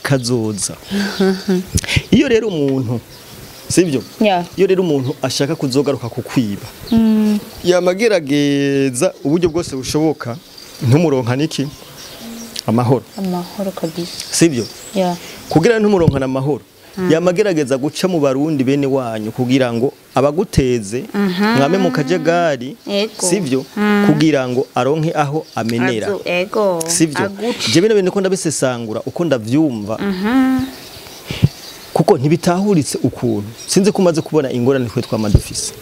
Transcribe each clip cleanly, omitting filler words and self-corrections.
Kazoza. Iyo rero umuntu, sibyo? Yeah. Iyo rero umuntu ashaka kuzogaruka kukwiba, yamagerageza uburyo bwose bushoboka ntumuronka niki amahoro. Amahoro kabisa. Sibyo? Yeah. Kugira ntumuronkana amahoro, yamagerageza guca mu Barundi bene wanyu kugira ngo abaguteze mwame mu kajagari. Ego. Sivyo? Kugira ngo aronke aho amenera. Ego. Sivyo? Aguce. Je bino bintu ko ndabisesangura uko ndavyumva, kuko ntibitahuritse ukuntu sinzi ko umaze kubona ingorane twe twama dufise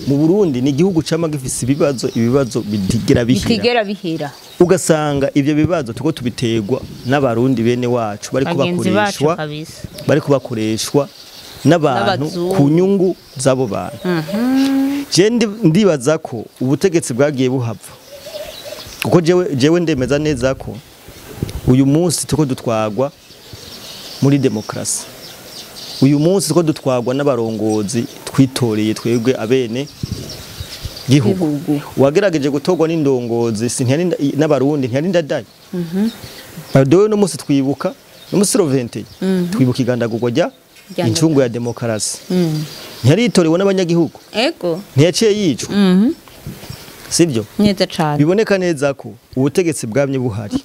mu Burundi. Ni igihugu cama gifise ibibazo bitigera bihera. Bitigera bihera. Ugasanga ivyo bibazo tuko tubiterwa n'Abarundi bene wacu bariko Bagenzi bacu. bakoreshwa Kabisa. bariko bakoreshwa n'abantu N'abazungu. ku nyungu z'abo bantu. Je ndibaza ko ubutegetsi bwagiye buhava, kuko jewe ndemeza neza ko uyu munsi tuko dutwagwa muri demokarasi, uyu munsi tuko dutwagwa n'abarongozi twitoreye twebwe abene gihugu. Gihugu. Wagerageje gutorwa n'indongozi si ntiyari n'Abarundi, ntiyari Ndadaye. Badowe no munsi twibuka no munsi 21 twibuka igandagurwa rya Rya incungu ya demokarasi, ntiyari yitorewe n'abanyagihugu? Ego. Ntiyaciye yicwa? Sibyo? Neza cane. Biboneka neza ko ubutegetsi bwamye buhari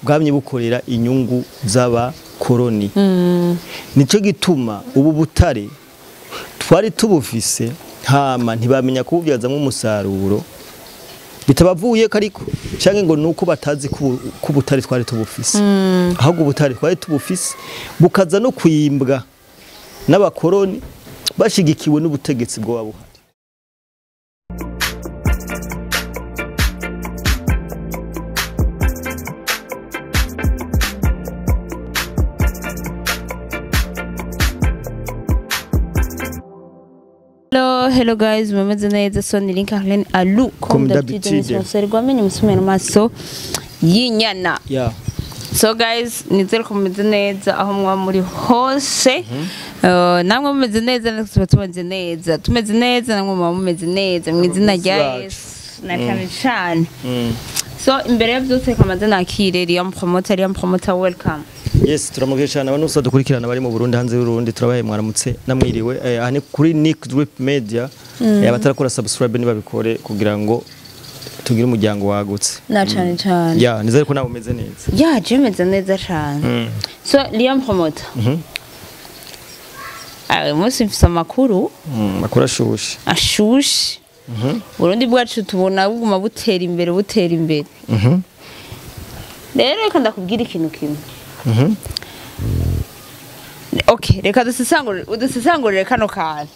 bwamye bukorera inyungu z'abakoroni. Nico gituma ubu butare twari tubufise, hama ntibamenya kububyazamo umusaruro bitabavuye ko, ariko canke ngo nuko batazi ko ubutare twari tubufise. Ahubwo ubutare twari tubufise bukaza no kwimbwa n'abakoroni bashigikiwe n'ubutegetsi bwoba buhari. Hello, hello guys, mumeze neza? So ni Link Arlene Alu. Comme d'habitude. Rwamenye umusumeno maso y'inyana. So guys, nizere ko mumeze neza aho mwa muri hose. Namwe mumeze neza, natwe tuba tumeze neza. Tumeze neza, namwe muba mumeze neza mu izina rya Abakozi bacu. Yesu na cyane cyane. So imbere ya byose kamaze nakire Liam Promoter. Liam Promoter, welcome. Yes, turamukiye cyane abantu bose dukurikirana bari mu Burundi, hanze y'Urundi, turabaye mwaramutse namwiriwe. Aha ni kuri Nick Drip Media. Abatarakora subscribe nibabikore kugira ngo tugire umuryango wagutse. Na cyane cyane. Ya, nizere ko nawe umeze neza. Ya, je meze neza cyane. So Liam Promoter. Uyu munsi mfise amakuru. Makuru ashushe. Ashushe. Burundi bwacu tubona buguma butera imbere, butera imbere. Rero reka ndakubwira ikintu kimwe. Okay, reka dusesangurire kano kantu.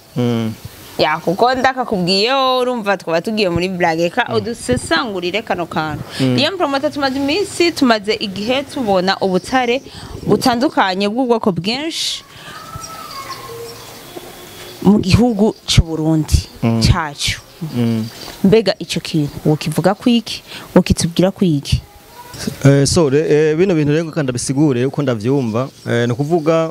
Ya, kuko ndakakubwiye urumva twaba tugiye muri blague. Reka udusesangurire kano kantu. Liam Promoter, tumaze iminsi, tumaze igihe tubona ubutare butandukanye bw'ubwoko bwinshi mu gihugu cy'u Burundi cyacu. Mbega ico kintu wokivuga kwiki? Wokitubwira kwiki? So bino bintu rero kandi ndabisigure uko ndavyumva. Ni ukuvuga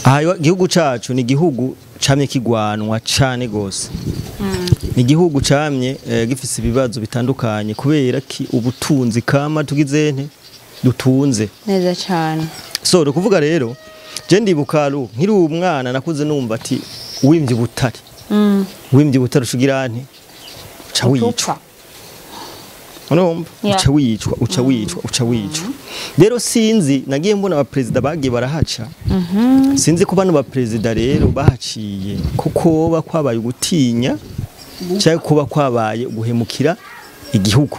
aha igihugu cacu ni igihugu camye kigwanwa cane gose, ni igihugu camye gifise ibibazo bitandukanye kubera ki ubutunzi kama tugize nte dutunze. Neza cyane. So ni ukuvuga rero je ndibuka ru nkiri umwana nakuze numva ati wimvye ubutare, wimvye ubutare ushugira nte, uca wicwa. Utupfa. Urumva? Yeah. Uca wicwa, uca wicwa, uca wicwa. Rero sinzi, nagiye mbona abaperezida bagiye barahaca, sinzi ko bano baperezida rero bahaciye kuko ba kwabaye ugutinya cyangwa kuba kwabaye guhemukira igihugu,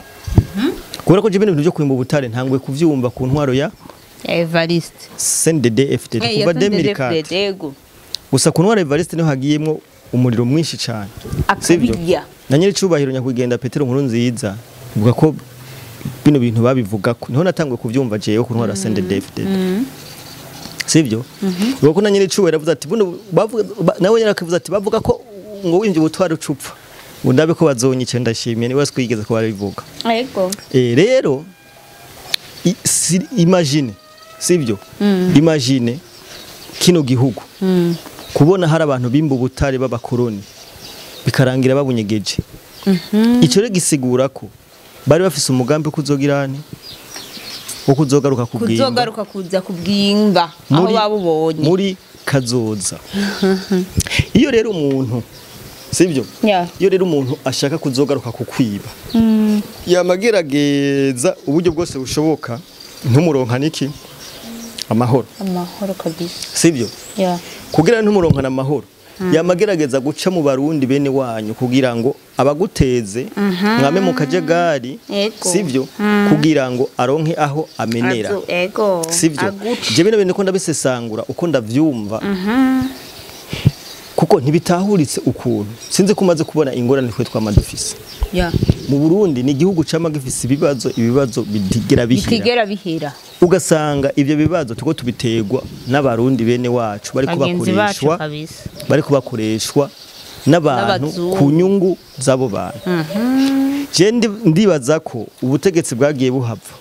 kubera ko je bino bintu byo kwimba ubutare ntangwe kuvyumva ku ntwaro ya Evariste. CNDD FDD kuva 2004. Yego. Gusa ku ntwaro ya Evariste niho hagiyemwo umuriro mwinshi cyane, sivyo? Akabirya. Na nyiricubahiro nyakwigendera Petero Nkurunziza, bivuga ko bino bintu babivuga ko niho natanguye kuvyumva jewe ku ntwaro ya CNDD FDD, sivyo? Bivuga ko na nyiricubahiro yavuze ati buno bavuga nawe nyarakavuze ati bavuga ko ngo wimvye ubutwari ucupfa, ngo ndabe ko bazonyica. Ndashimiye niwe twigeze ko barabivuga. Yego. Rero imagine, sivyo? Imagine kino gihugu kubona hari abantu bimba ubutare b'abakoroni bikarangira babunyegeje. Ico rero gisigura ko bari bafise umugambi wo kuzogira nte Wo kuzogaruka kubwimba, kuzogaruka kuza kubwimba aho babubonye muri kazoza. Iyo rero umuntu, sibyo, iyo rero umuntu ashaka kuzogaruka kukwiba, yamagerageza uburyo bwose bushoboka ntumuronka niki amahoro. Amahoro kabisa. Sibyo? Kugira ntumuronkana amahoro, yamagerageza guca mu Barundi bene wanyu kugira ngo abaguteze mwame mu kajagari, sivyo, kugira ngo aronke aho amenera. Sivyo? Je bino bintu ko ndabisesangura uko ndavyumva, kuko ntibitahuritse ukuntu sinzi kumaze kubona ingorane twe twamadufise. Mu Burundi ni igihugu cama gifise ibibazo bitigera bihera. Ugasanga ivyo bibazo tuko tubitegwa n'abarundi bene wacu bari kubakoreshwa n'abantu ku nyungu zabo bantu. Je ndibaza ko ubutegetsi bwagiye buhava,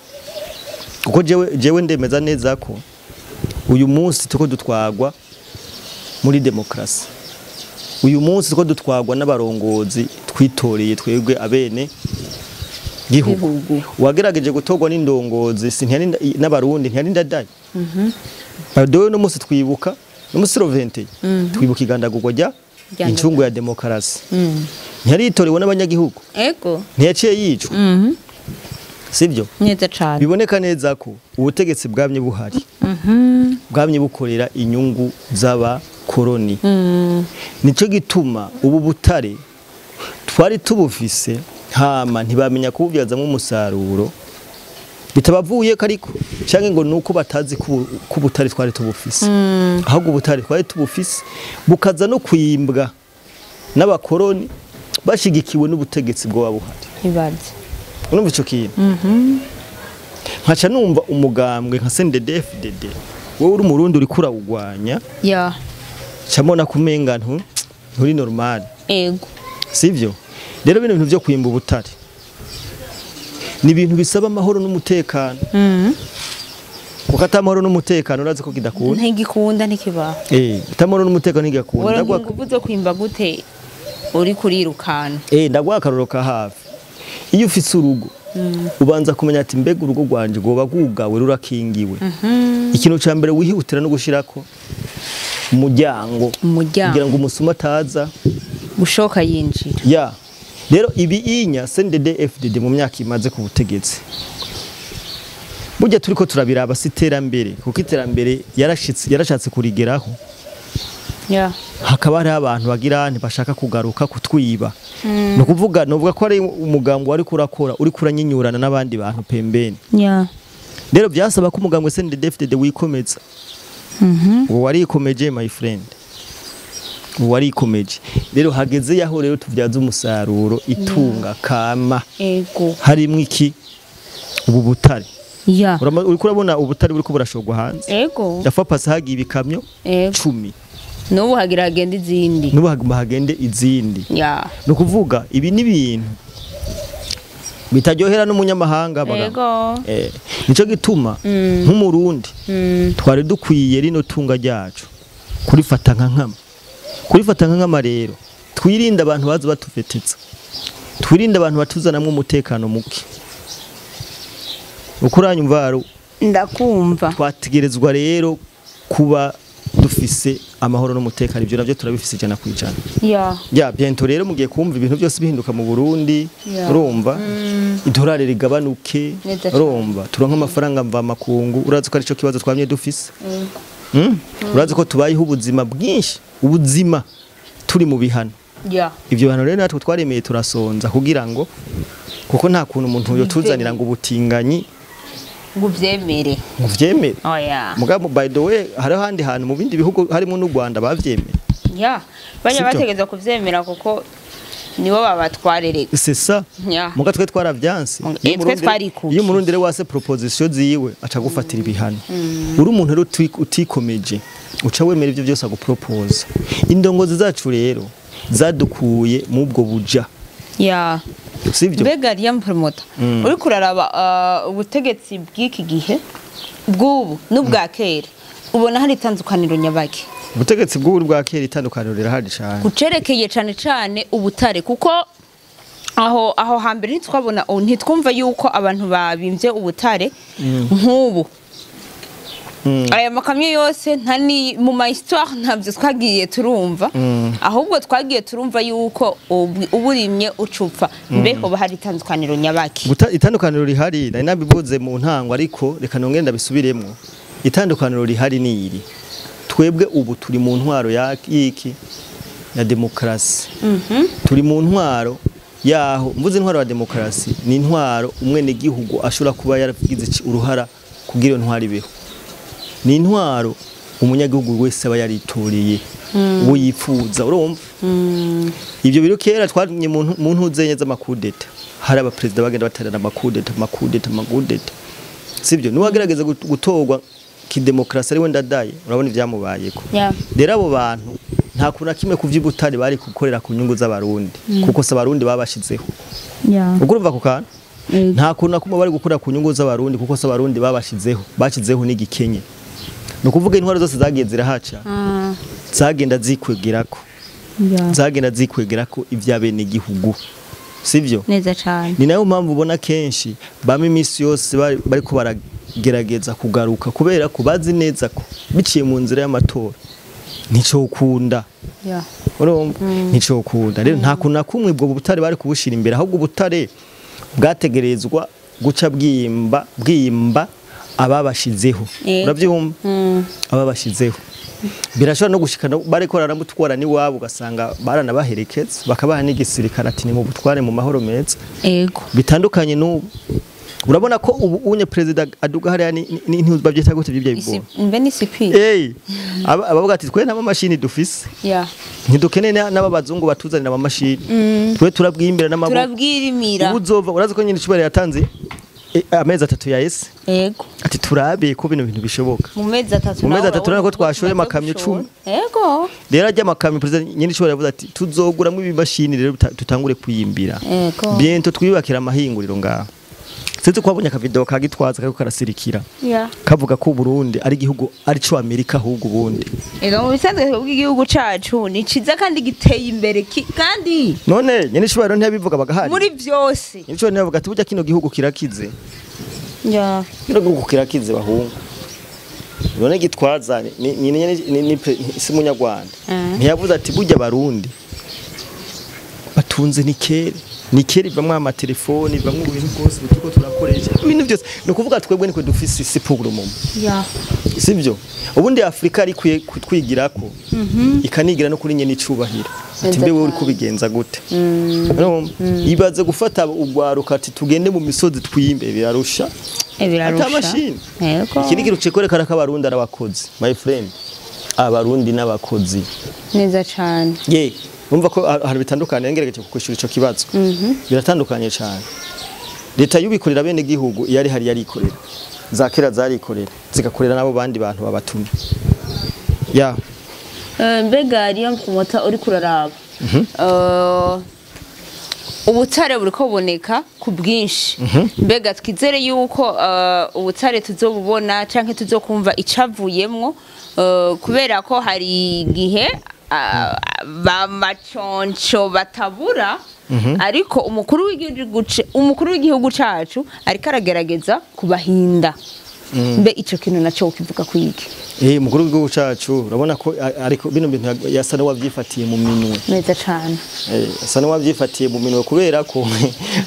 kuko jewe ndemeza neza ko uyu munsi tuko dutwagwa muri demokrasi. Uyu munsi tuko dutwagwa n'abarongozi twitoreye twebwe abene gihugu. Wagerageje gutogwa n'indongozi n'abarundi ntiyari ndadaye. Badowe no munsi twibuka no munsi 20 twibuka igandagurwa rya incungu ya demokrasi. Ntiyari itorewe n'abanyagihugu. Ego. Ntiyaciye yicwa. Sibyo? Neza cyane. Biboneka neza ko ubutegetsi bwamye buhari. Bwamye bukorera inyungu z'abakoroni. Nico gituma ubu butare twari tubufise, hama ntibamenya kububyazamo umusaruro bitabavuye kariko canke ngo nuko batazi ko ubutare twari tubufise. Ahubwo ubutare twari tubufise bukaza no kwimbwa n'abakoroni bashigikiwe n'ubutegetsi bwo babuhari. Ibaze. Urumva ico kintu? Nkaca numva umugambwe nka CNDD-FDD, wowe uri umurundi uri kurawugwanya. Camona kumenga nturi normal. Ego. Sivyo? Rero bino bintu byo kwimba ubutare ni ibintu bisaba amahoro n'umutekano. Kuko atamahoro n'umutekano urazi ko kidakunda. Ntigikunda ntikibaho. Atamahoro n'umutekano ntigakunda. Ndagwa nguvuze kwimba gute uri kurirukana. Ndagwa akaroro ka hafi. Iyo ufise urugo ubanza kumenya ati mbega urugo rwanje goba gugawe rurakingiwe. Ikintu ca mbere wihutira no gushirako umuryango kugira ngo umusuma ataza gushoka yinjira. Rero ibi inya CNDD-FDD mu myaka imaze ku butegetsi, burya turiko turabiraba si iterambere, kuko iterambere yarashatse kurigeraho. Hakaba hari abantu bagira ntibashaka kugaruka kutwiba. No kuvuga novuga ko ari umugambo wari kurakora uri kuranyinyurana n'abandi bantu pembeni. Rero byasaba ko umugambo CNDD-FDD wikomeza. Uwo warikomeje my friend. Warikomeje. Rero hageze yaho rero tuvyaza umusaruro itunga kama. Ego. Harimwe iki ubu butare. Uri kurabona ubutare buri ko burashogwa hanze. Ego. Yafa pasi hagiye ibikamyo 10. Nubu hagira hagende izindi. Nubu hagende izindi. No kuvuga ibi ni ibintu bitaryohera n'umunyamahanga bagabo. Nico gituma nk'umurundi twari dukwiye rino tunga ryacu kurifata nka nkama. Kurifata nk'ama rero twirinde abantu baza batufetetsa, twirinde abantu batuzanamwe umutekano muke. Ukuranyumva ndakumva. Twategerezwa rero kuba dufise amahoro n'umutekano, ibyo navyo turabifise 100%. Bientôt rero mugiye kumva ibintu byose bihinduka mu Burundi, urumva idolari rigabanuke, urumva turonka amafaranga mva makungu, urazi ko arico kibazo twamye dufise. Urazi ko tubayeho ubuzima bwinshi, ubuzima turi mu bihano. Ibyo bihano rero natwe twaremeye turasonza kugira ngo, kuko nta kuntu umuntu yotuzanira ngo ubutinganyi ngo uvyemere. Ngo uvyemere. Mugabo by the way hari ahandi hantu mu bindi bihugu harimo n'u Rwanda bavyemeye. Banya bategeza kuvyemera kuko nibo babatwarereka. C'est ça. Muga twe twaravyanse. Iyo umurundi rero wase proposition ziwe aca gufatira ibihano. Uri umuntu rero utikomeje uca wemera ivyo byose agupropose. Indongozi zacu rero zadukuye mu ubwo buja. Sivyo? Mbega Liam Promoter, uri kuraraba ubutegetsi bw'iki gihe bw'ubu n'ubwa kera, ubona hari itandukaniro nyabaki? Ubutegetsi bw'ubu bwa kera itandukaniro rirahari cyane. Kucerekeye cyane cyane ubutare, kuko Aho hambere ntitwabona, ntitwumva yuko abantu babimvye ubutare nk'ubu. Aya makamyo yose nta ni mu ma histoire ntabyo twagiye turumva, ahubwo twagiye turumva yuko uburimye ucupfa. Mbe hoba hari itandukaniro nyabaki? Itandukaniro rihari nari nabivuze mu ntango, ariko reka nongere ndabisubiremwo. Itandukaniro rihari ni iri: twebwe ubu turi mu ntwaro ya iki ya demokarasi. Turi mu ntwaro yaho, mvuze intwaro ya demokarasi, ni intwaro umwenegihugu ashobora kuba yaragize uruhara kugira iyo ntwaro ibeho. Ni intwaro umunyagihugu wese aba yaritoreye uwo yifuza, urumva? Ibyo biro kera twamye mu ntuzenye z'amakudeta, hari abaperezida bagenda baterana amakudeta, amakudeta, amakudeta, sibyo? Niwagerageza gutorwa kidemokarasi ari we Ndadaye, urabona ibyamubayeko. Rero abo bantu nta kuntu na kimwe ku vy'ubutare bari gukorera ku nyungu z'Abarundi, kuko se Abarundi babashizeho. Ubwo urumva ako kantu, nta kuntu na kumwe bari gukora ku nyungu z'Abarundi, kuko se Abarundi babashizeho, bashizeho n'igikenye. Ni ukuvuga intwaro zose zagiye zirahaca zagenda zikwegerako, zagenda zikwegerako ivy'abenegihugu, sivyo? Neza cyane. Ni nayo mpamvu ubona kenshi bamwe iminsi yose bariko baragerageza kugaruka, kubera ko bazi neza ko biciye mu nzira y'amatora nticokunda. Urumva, nticokunda. Rero nta kuntu na kumwe ubwo butare bari kubushira imbere, ahubwo ubutare bwategerezwa guca bwimba ababashizeho. Urabyumva? Ababashizeho birashobora no gushikana bariko baranamutwara n'iwabo, ugasanga baranabaherekeza, bakabaha n'igisirikare ati ni mu butware mu mahoro meza. Bitandukanye n'ubu, urabona ko ubu unye perezida aduga hariya ni babyita gute ibyo bibona? Mbe ni CP. Abavuga ati twe nta mamashini dufise, ntidukeneye n'aba bazungu batuzanira amamashini, twe turabwimbira n'amaboko. Turabwirimira. Ubu uzova, urazi ko nyine icubahiro yatanze amezi 3 ya ese, ati turabe ko bino bintu bishoboka. Mu mezi 3. Mu mezi Nawe 3 urabona urabona ko twashoye tumaze amakamyo gushora. 10. Rero ajya amakamyo, perezida nyine icubahiro yavuze ati tuzoguramo ibimashini rero tutangure kuyimbira, bientôt twiyubakira amahinguriro ngaho. Sinzi ko wabonye akavideo ka Gitwaza kariko karasirikira, kavuga ko Burundi ari igihugu ari co Amerika ahubwo ubundi. Ega mu bisanzwe bw'igihugu cacu ni ciza kandi giteye imbere kandi None nyene icubahiro ntiyabivuga bagahari? Muri byose. Nyene icubahiro ntiyavuga ati burya kino gihugu kirakize, kino gihugu kirakize bahungu? None Gitwaza ni si munyarwanda, ntiyavuze ati burya Abarundi batunze nikere, nikere bamwe amatelefoni, bamwe ibintu bwose turiko turakoresha, ibintu byose? Ni ukuvuga twebwe niko dufise isi pour le moment, sibyo? Ubundi Afrika ari ikwiye kutwigirako, ikanigira no kuri nyene icubahiro ati mbe wewe uri kubigenza gute? Urumva? Ibaze gufata ugwaruka ati tugende mu misozi twimbe, birarusha. Birarusha. Ata mashini. Iki ni ikintu cikerekana ko Abarundi ari abakozi, my friend, Abarundi n'abakozi. Neza cyane. Ye, urumva ko ahantu bitandukanye, ngerageje kukwishura ico kibazo, biratandukanye cyane. Leta y'ubikorera bene gihugu iyo ari hari yarikorera, za kera zarikorera, zigakorera n'abo bandi bantu babatumye ya. Mbega riyo mota uri kuraraba, ubutare buriko buboneka ku bwinshi, mbega twizere yuko ubutare tuzobubona canke tuzokumva icavuyemwo? Kubera ko hari igihe ba maconco batabura, ariko umukuru w'igihugu cacu ariko aragerageza kubahinda. Mbe ico kintu naco ukivuga kwiki? Umukuru w'igihugu cacu urabona ko ariko bino bintu yasa n'uwavyifatiye mu minwe. Neza cane. Asa n'uwavyifatiye mu minwe, kubera ko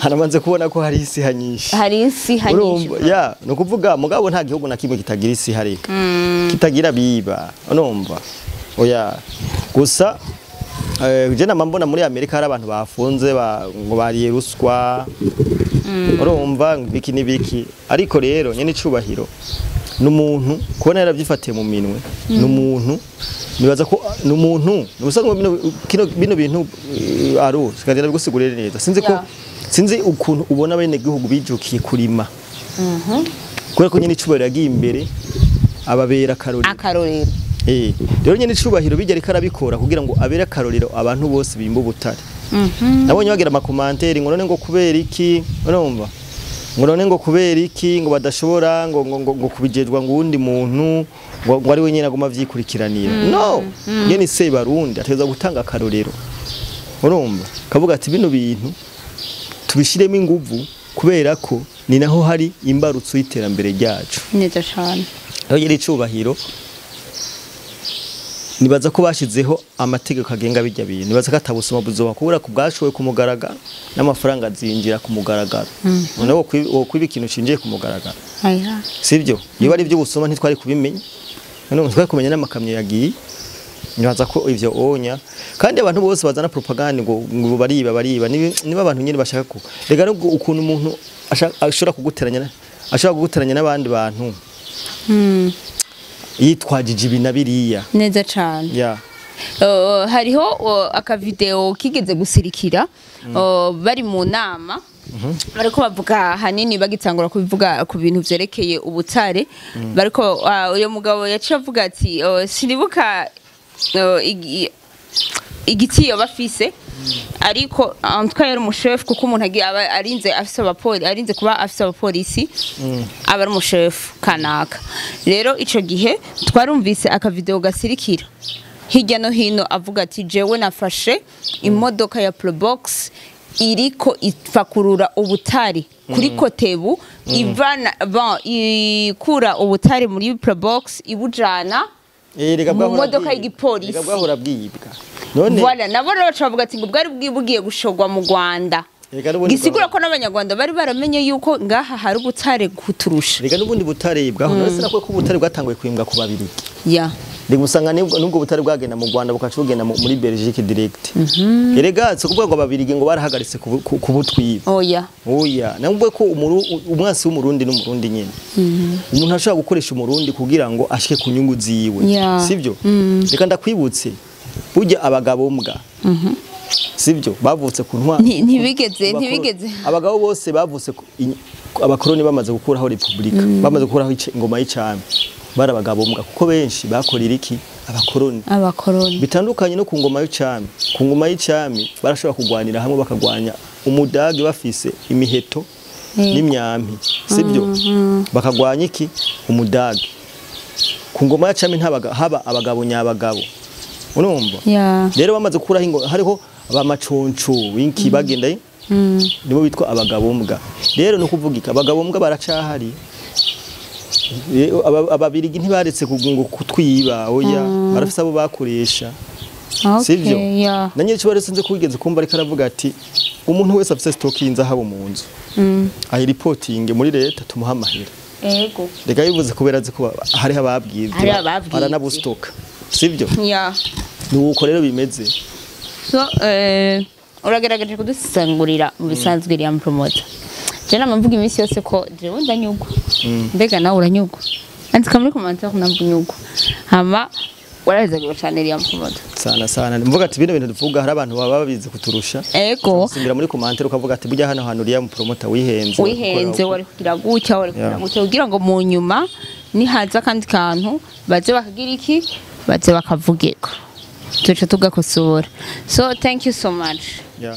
haramaze kubona ko hari isi hanyinshi. Hari isi hanyinshi. Urumva, ya, ni ukuvuga mugabo nta gihugu na kimwe kitagira isi harika kitagira biba, urumva? Oya, gusa je nama mbona muri Amerika hari abantu bafunze ngo bariye ruswa, urumva, ngo biki n'ibiki. Ariko rero nyene icubahiro n'umuntu kubona yaravyifatiye mu minwe, n'umuntu nibaza ko n'umuntu ubusanzwe bino bintu aru sikagenda bigusigurire neza, sinzi ko sinzi ukuntu ubona bene gihugu bijukiye kurima, kubera ko nyene icubahiro yagiye imbere ababera akarorero. Akarorero. Rero nyene icubahiro bijya ariko arabikora kugira ngo abere akarorero abantu bose bimba ubutare. Nabonye bagira ama commentaires ngo none ngo kubera iki, urumva, ngo none ngo kubera iki ngo badashobora ngo kubijejwa ngo uwundi muntu ngo ari we nyene aguma avyikurikiranira. No, nyene se Barundi ategerezwa gutanga akarorero, urumva, kavuga ati bino bintu Tubishiremo inguvu kubera ko ni naho hari imbarutso y'iterambere ryacu. Neza cyane. Aho yari icubahiro, nibaza ko bashizeho amategeko agenga bijya bintu, nibaza ko atabusoma buzoba kubura ku bwashowe ku mugaragaro n'amafaranga azinjira ku mugaragaro. Noneho wo kwiba ikintu cinjiye ku mugaragaro, Aya. sibyo? Iyo ari byo busoma ntitwari kubimenya, none twari kumenya n'amakamyo yagiye. Nibaza ko ivyo onya kandi abantu bose bazana propaganda ngo bariba bariba, niba abantu nyine bashaka ko rega no ukuntu umuntu ashobora kuguteranya, ashobora kuguteranya n'abandi bantu yitwajije ibi na biriya. Neza cyane. Ya. Hariho akavideo kigeze gusirikira, bari mu nama, bariko bavuga hanini bagitangura kubivuga ku bintu vyerekeye ubutare, bariko uyo mugabo yaciye avuga ati sinibuka igitiyo bafise, ariko en tout cas yari umushefu, kuko umuntu agiye aba arinze afise abapolisi, arinze kuba afise abapolisi aba ari umushefu kanaka. Rero ico gihe twarumvise akavideo gasirikira hirya no hino avuga ati jewe nafashe imodoka ya Probox iriko ifakurura ubutari kuri Kotebu, ivana bon ikura ubutari muri Probox ibujana Rega mu bwahora modoka bwibwa. y'igipolisi. Rega bwahora bwibwa none. Voilà, nabo rero baca bavuga ati ngo bwari bugiye gushogwa mu Rwanda. Rega n'ubundi Gisigura ko n'abanyarwanda bari baramenye yuko ngaha hari ubutare kuturusha. Rega n'ubundi butare bwaho, none sinakwe ko ubutare bwatanguye kwimbwa ku Babirigi. Ya. Rega usanga nubwo butare bwagenda mu Rwanda bukaca bugenda muri Belgique direct. Erega si ukuvuga ngo ababirigi ngo barahagaritse kubutwiba. Oya. Oya, nubwo ko umwansi w'umurundi n'umurundi nyene. Umuntu ashobora gukoresha umurundi kugira ngo ashike ku nyungu ziwe. Yeah. Sivyo? Reka ndakwibutse. Burya abagabo mbwa. Sivyo? Bavutse ku ntwa. Ntibigeze ntibigeze. Abagabo bose bavutse abakoroni bamaze gukuraho republika, bamaze gukuraho ingoma y'icami. Bari abagabo mbwa kuko benshi bakorera iki? Abakoroni. Abakoroni. Bitandukanye no ku ngoma y'icami. Ku ngoma y'icami barashobora kugwanira hamwe bakagwanya umudage bafise imiheto n'imyampi, sibyo? Bakagwanya iki? Umudage. Ku ngoma y'icami ntabaga haba abagabo nyabagabo. Urumva? Ya. Rero bamaze gukuraho ingoma hariho abamaconco inki bagenda nibo bitwa abagabo mbwa. Rero no kuvugika abagabo mbwa baracahari. Ababirigi ntibaretse kugungo kutwiba, oya, barafise abo bakoresha. Okay. Sivyo? Ya. Nanye cyo baresenze kubigeze kumva ariko aravuga ati umuntu wese afise stock y'inzahabu mu nzu ayiripotinge muri leta tumuha amahera. Ego. Rega bivuze kubera azi ko hariho ababwivye, Hariho ababwivye. baranabustoka, sivyo? Ya. Nuko rero bimeze. So uragerageje kudusangurira mu bisanzwe iriya promoter. Je nama mvuga iminsi yose ko jewe ndanyugwa. Mbega nawe uranyugwa? Andika muri commentaire nabwo. Hama warazagiwe cyane iriya promoter. Sana sana mvuga ati bino bintu tuvuga hari abantu baba babizi kuturusha. Ego. Simbira muri commentaire ukavuga ati burya hano hantu uriya mu promoter wihenze. Wihenze wari kugira gutya, wari kugira Yeah. gutya, kugira ngo mu nyuma nihaza kandi kantu baze bakagira iki, baze bakavugeko, tuce tugakosora. So thank you so much. Yeah.